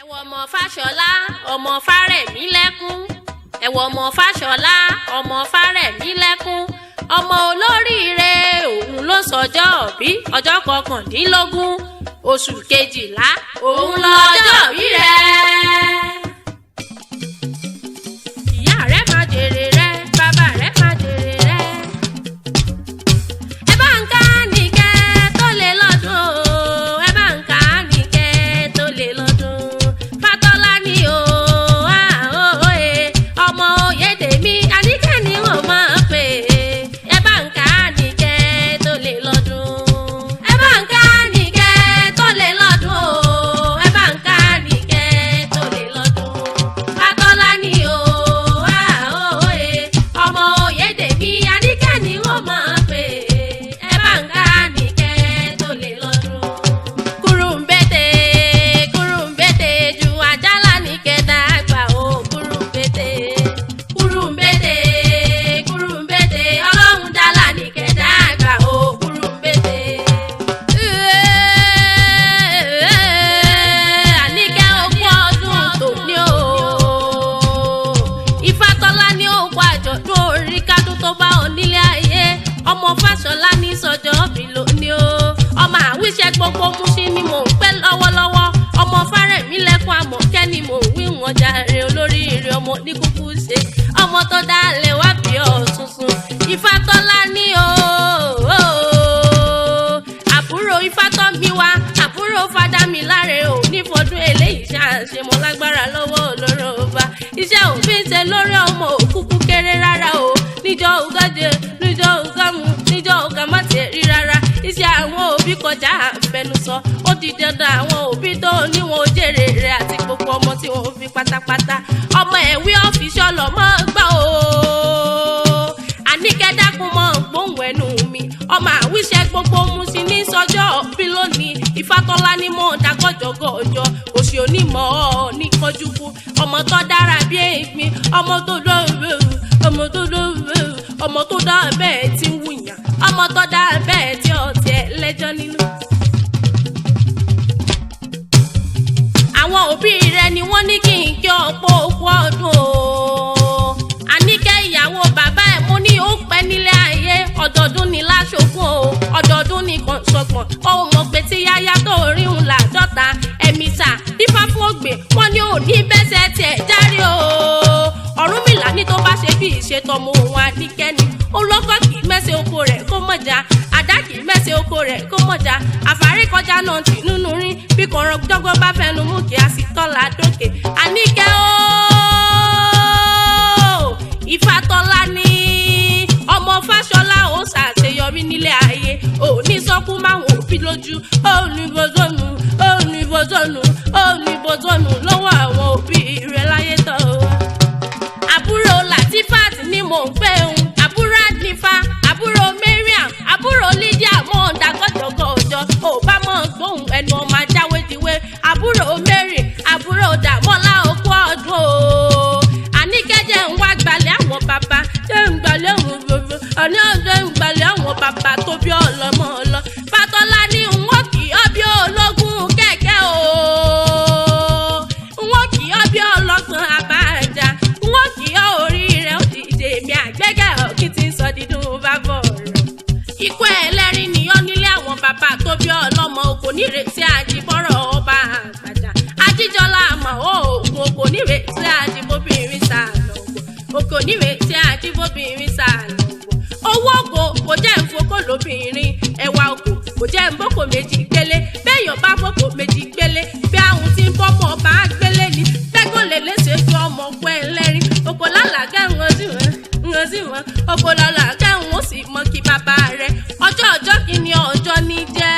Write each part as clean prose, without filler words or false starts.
Ẹ̀wọ̀ ọmọ Fáṣọlá, ọmọ Fárẹ̀mí lẹ́kún. Ẹ̀wọ̀ ọmọ Fáṣọlá, ọmọ Fárẹ̀mí lẹ́kún. Ọmọ olóríire òun ló sọjọ́ bí ọjọ́ 19 oṣù kejìlá òun lọ́jọ́ bí rẹ̀. Ìyá rẹ̀ máa jèrè rẹ̀, bàbá rẹ̀ máa jèrè rẹ̀. Ẹ bá ń ká nìkẹ́ tó lé lọ́dún o, ẹ bá ń ká nìkẹ́ tó lé lọ́dún. Fátọ́lá ni o, àó e, ọmọ Oyèdèmí, Àníkẹ́ ni wọ́n máa pè é. Ẹ bá ń ká nìkẹ́ tó lé lọ́dún. Ẹ bá ń ká nìkẹ́ tó lé lọ́dún o, ẹ bá ń ká nìkẹ́ tó lé lọ́dún. Fátọ́lá ni o, àó e, ọmọ Oyèdèmí, Àníkẹ́ ni wọ́n máa pè é. Ẹ bá ń ká nìkẹ́ tó lé lọ́dún. Kúrúǹbètè, kúrúǹbètè ju àjálà ní kẹta àgbà o, kúrúǹbètè. Kúrúǹbètè, kúrúǹbètè, ọlọ́run jálá ní kẹta àgbà o, kúrúǹbètè. Àníkẹ́ ogún ọdún tòní o. Ifátọ́lá ní òkú àjọ̀dún orí kádùn tó bá ọ nílé ayé. Ọmọ Fáṣọlá ní sọjọ́ bí lónìí o. Ọmọ àwíṣẹ gbogbo Mushin ni mò ń pẹ́ lọ́wọ́lọ́wọ́. Ọmọ Fárẹ̀mí lẹ́kún Àmọ̀kẹ́ ni mò ń wí wọn jàre olóríire ọmọ ní kúkú ṣe. Ọmọ tó dálẹ̀ wá bí ọ̀ tuntun. Ifátọ́lá ní o. Àbúrò Ifátọ́mi wá, àbúrò Fádámiláre ò ní fọdún eléyìí ṣàṣemọ́ lágbára lọ́wọ́ olóró ọba. Iṣẹ́ òfin ṣe lórí ọmọ òkúkú kéré rárá o. Níjọ́ ògájẹ, níjọ́ ògámu, níjọ́ ògá má tiẹ̀ rí rárá. Iṣẹ́ àwọn òbí kọjá àfẹnusọ. Ó di dandan àwọn òbí tó níwọ̀n jèrè rẹ̀ àti gbogbo ọmọ tí wọ́n fi pátápátá. Ọmọ ẹ̀wí ọ́fíìsì ọlọ́mọ gbà o. Àníkẹ́ dákun mọ́ gbóhùn ẹnu mi. Ọmọ àwíṣẹ gbogbo Mushin ní sọjọ́ bí lónìí. Ifátọ́lá ní mò ń dakọ́jọ́gọ́jọ́. Òṣì onímọ̀ ọ́ ní kọjúkú. Ọmọ tó dára bí èéfín. Ọmọ tó dá ọmọ tó dá ọmọ tó dá bẹ́ẹ̀ tí ń wùyàn. Ọmọ tó dá bẹ́ẹ̀ tí ọ̀tí ẹ̀ lẹ́jọ́ nínú. Àwọn òbí rẹ̀ ni wọ́n ní kí n kí ọ̀pọ̀ òkú ọdún o. Àníkẹ́ ìyàwó bàbá ẹ̀ mo ní ó pẹ́ nílé ayé ọdọọdún ni láṣogún o ọdọọdún ni kàn sọgbọ̀n ohun mọ̀ pé tí yáyá tó rí ń làádọ́ta ẹ̀mí sà dífá fún ògbè wọ́n ní òní bẹ́sẹ̀ tiẹ̀ járe o. Ọ̀rúnmìlà ní tó bá ṣe bí ìṣètọ́mọ òun Àníkẹ́ ni olókọ́ kì í mẹ́sẹ̀ oko rẹ̀ kó mọ̀já àdá kì í mẹ́sẹ̀ oko rẹ̀ kó mọ̀já àfárí kọjá náà tì nínú rí bí kọ̀ọ̀rọ̀ dọ́gbọ́n bá fẹnu mú kí a sì tọ́la dókè. Àníkẹ́ ooo Ifátọ́lá ní ọmọ Fáṣọlá ó ṣàṣeyọrí nílé ayé ò ní sọkú máwọn òbí lójú ó ní bọ́sọ̀nù ó ní bọ́sọ̀nù ó ní bọ́sọ̀nù lọ́wọ́ àwọn òbí rẹ̀ láyé tán o. Àbúrò Latifat ni mò ń pè ń àbúrò Adnifa àbúrò Mariam àbúrò Lydia mò ń dàgọ́jọ́gọ́jọ́ ò bá mọ̀ gbóhùn ẹnu ọmọ ajáwédiwé àbúrò Mary àbúrò Dàmọ́lá òkú ọdún o. Àníkẹ́ jẹ́ ń wá gbalẹ̀ àwọn bàbá jẹ́ ń gbalẹ̀ àwọn bàbá àní ọ̀jẹ̀ ń gbalẹ̀ àwọn bàbá tó bí ọlọ́mọ ọlọ́ Fátọ́lá ní wọ́n kì í ọ́ bí ológun kẹ̀kẹ́ o wọ́n kì í ọ́ bí ọlọ́gbọ́n àbájá wọ́n kì í ọ́ orí rẹ̀ ó dìde mi àgbẹ́gẹ́ ọ̀kí ti ń sọ dídùn bá bọ̀ rẹ̀. Ikú ẹlẹ́rìí ni ọ́ nílé àwọn bàbá tó bí ọlọ́mọ kò nírètí àjíbọ́rọ̀ ọba àgbàjà ajíjọlá àmọ́ òògùn kò nírètí àjíbóbìnrin sàlọ̀gbọ̀ kò nírètí àjíbóbìnrin sàlọ̀gbọ̀ owó ògo kò jẹ́ nfokò lóbìnrin ẹ̀wà ògo kò jẹ́ nbókò méjì gbélé béèyàn bá bókò méjì gbélé bí àwọn tí ń bọ́mọ bá gbélé ni gbẹ́gàn lè léṣe ju ọmọ ọkọ ẹlẹ́rìn oko lálàgẹ́ ń sí wọn ń sí wọn oko lálàgẹ́ ń ó sì mọ kí bàbá rẹ̀ ọjọ́ ọjọ́ kìíní ọjọ́ ní jẹ́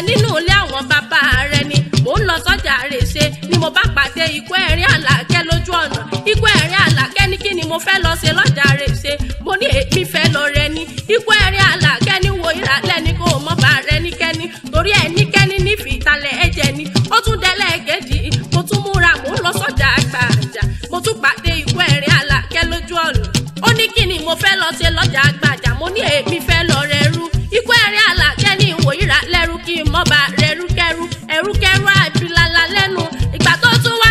nínú ilé àwọn bàbá rẹ̀ ni mò ń lọ sọ́jà rè ṣe ni mo bá pàdé ikú ẹ̀rín àlàkẹ́ lójú ọ̀nà ikú ẹ̀rín àlàkẹ́ ní kí ni mo fẹ́ lọ ṣe lọ́jà rè ṣe mo ní èmi fẹ́ lọ rẹ ni ikú ẹ̀rín àlàkẹ́ ní wo ìràlẹ́ ni kò mọ́ bá rẹ níkẹ́ni torí ẹnikẹ́ni nífi ìtàlẹ̀ ẹ̀jẹ̀ ni ó tún dẹ́lẹ̀ kejì mo tún múra mò ń lọ sọ́jà àgbàjà mo tún pàdé ikú ẹ̀rín àlàkẹ́ lójú ọ̀nà ó ní kí ni mo fẹ́ lọ ṣe lọ́jà àgbàjà mo ní èmi fẹ́ lọ rẹrú ikú ẹ̀rín àlàkẹ́ ní ìwò ìrà lẹ́rú kí n mọ́ bá rẹrú kẹrú ẹrú kẹrú àbílálá lẹ́nu ìgbà tó tún wá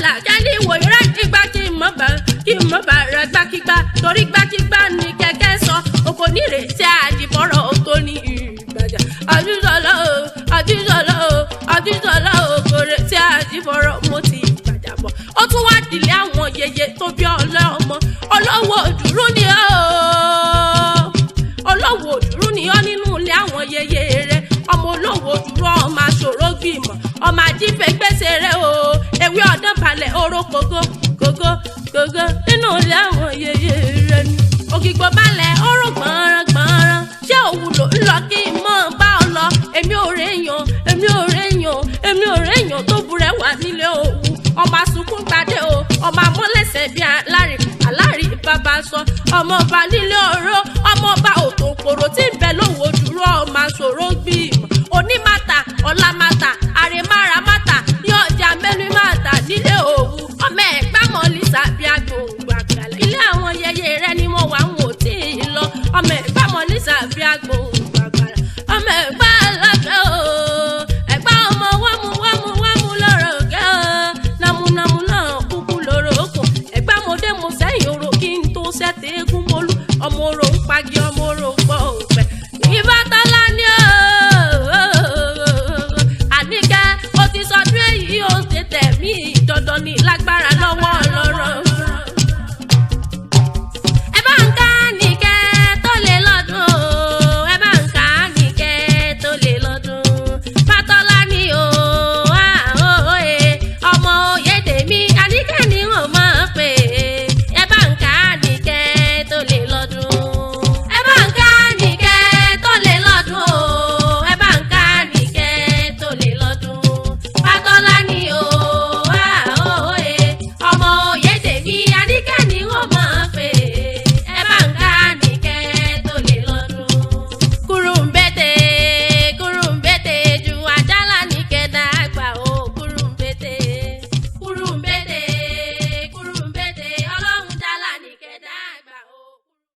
Àlàkẹ́ ní ìwòyìnrà ìgbà kí n mọ̀ bá kí n mọ̀ bá rẹ̀ gbákígbá torí gbákígbá ní kẹ̀kẹ́ sọ oko nírètí àdìbọ̀rọ̀ tó ní ìgbàjà. Àdìsọ́lá o, Àdìsọ́lá o, Àdìsọ́lá o, kò retí àdìbọ̀rọ̀ mo ti ìgbàjà bọ̀. Ó tún wá dìlé àwọn yeye tó bí ọlọ́mọ ọlọ́wọ́ òdúró ni ó, olówó òdúró ni ó nínú ilé àwọn yeye rẹ. Ọmọ olówó òdúró, ọmọ aṣòro gbìmọ̀, ọmọ ajífẹ́ gbèsè rẹ o. Ewé ọdún balẹ̀ oró kógó kógó kógó nínú ilé àwọn yeye rẹ ni. Ògìgbò balẹ̀ oró gbọ̀nràn gbọ̀nràn. Ṣé òwúlò ńlọ kí n mọ̀ bá ọ lọ? Èmi ò réyàn, èmi ò réyàn, èmi ò réyàn tó burẹ́ wà nílé òwú. Ọmọ asunkún gbadé o, ọmọ amọ́lẹ̀sẹ̀ bíi alárí alárí bàbá sọ ọmọ ọba nílé ọ̀rọ̀.